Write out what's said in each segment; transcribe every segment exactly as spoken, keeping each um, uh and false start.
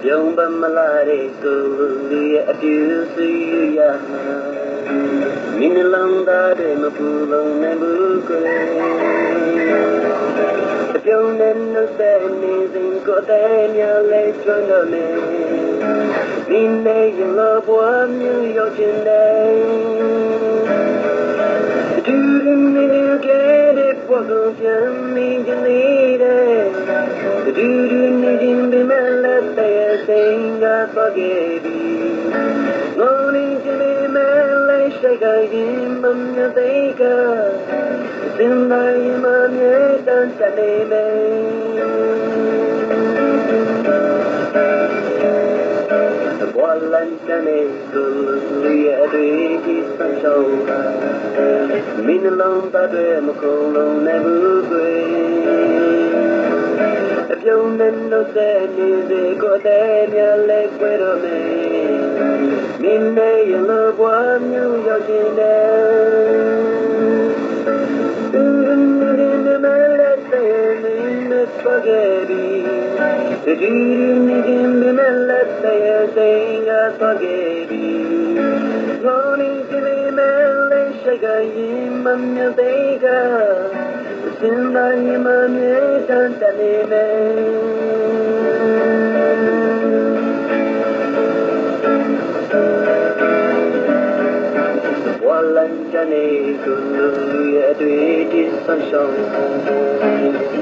Yongba malare kulu ye apiu suyu ya. Minilang da de mapulong ne bukwe. Pyong nen no se ni zin ko te nya le chon do me. Mine yin lo bwa myu yo chin de. Du du ni ni ke de bwa go pyang ni jin ni de. Du du ni jin bi me le te se nga pa ge bi. Ngo ni jin bi me le she ga yin bam nya te ga. Sinda yima mye dan tane me. Bwalan tane kulu ye adwe ki san shao. Min long ta dwe mukong long ne bu gwe. Pyong nen no se ni ze ko te mya le kwe ro me. Mine yellow one New York in there. Spaghetti. The dude in the gym, the man left there saying a spaghetti. Morning to the man, they shake a him, and they take a. Walan jane kulu ya dwe di san shong.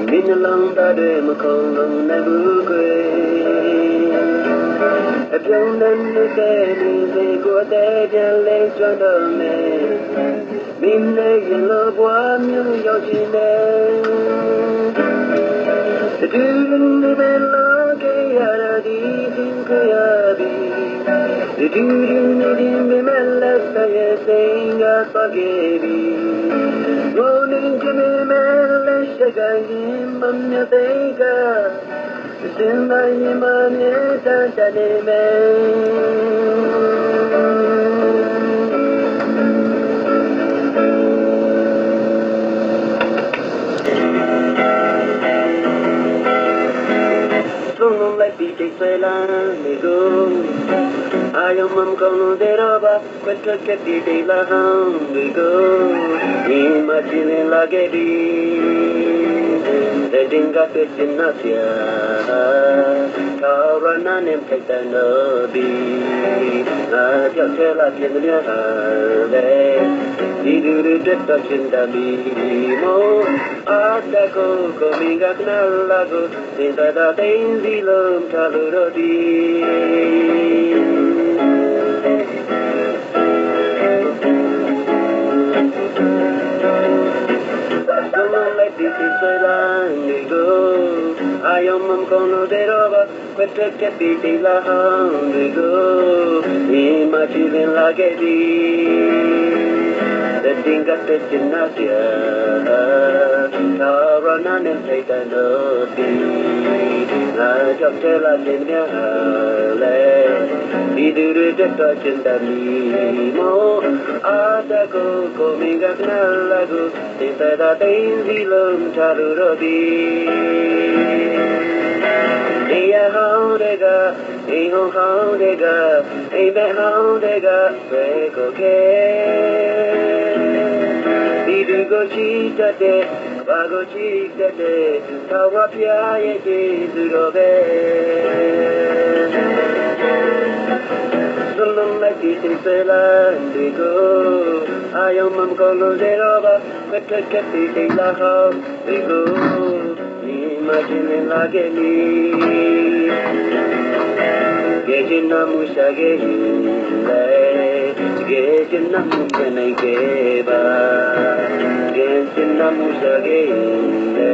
Min lang da dwe makong long na bu kwe. Apyong nan ne te ni se ko te byan le chwan do me. Mine yellow one New York in there. The dude in the man long ke yara di jin ke ya bi. The dude in the dim be man left by a saying a spaghetti. Morning to me man le shaka him bam ya tega. Kweteke pide la hang go, ima chile la gedi. Dedinga petina sia, kaura nanem petano bi. Ajo chela kenya hale, iduru teta chinda mi mo. Ata ko kominga knalago. Sinta da tenzi lom chalurodi. Someone like this is so long ago. Ayom mom kono de roba. Kweteke pide la hang go, ima chile la gedi. Dedinga petina sia, kaura nanem petano bi. Ajo chela kenya hale, iduru teta chinda mi mo. Ata ko kominga knalago. Sinta da tenzi lom chalurodi. Eya hao dega, e hon hao dega, e me hao dega, swe koke. Idu go chita de, ba go chita de, kawa pia ye de zuro be. Sulum la ki te se la ndigo, ayom mam kolo zero ba. Kweteke pide la hang go, ima chile la gedi. Gejin na musha gejin le, gejin na musha na geba. Gejin na musha gejin le,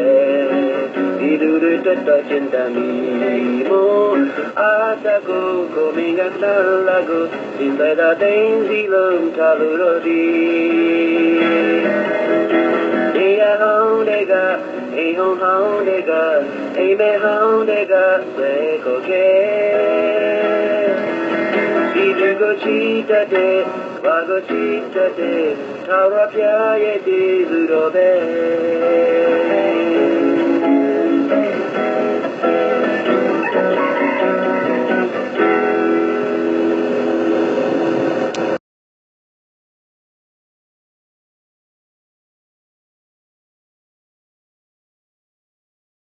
iduru teta chinda mi mo. Ata ko kominga knalago. Sinta da tenzi lom chalurodi. Eya hao dega, e hon hao dega, e me hao dega, swe koke. Idu go chita de, ba go chita de, kaura pia ye de zuro be.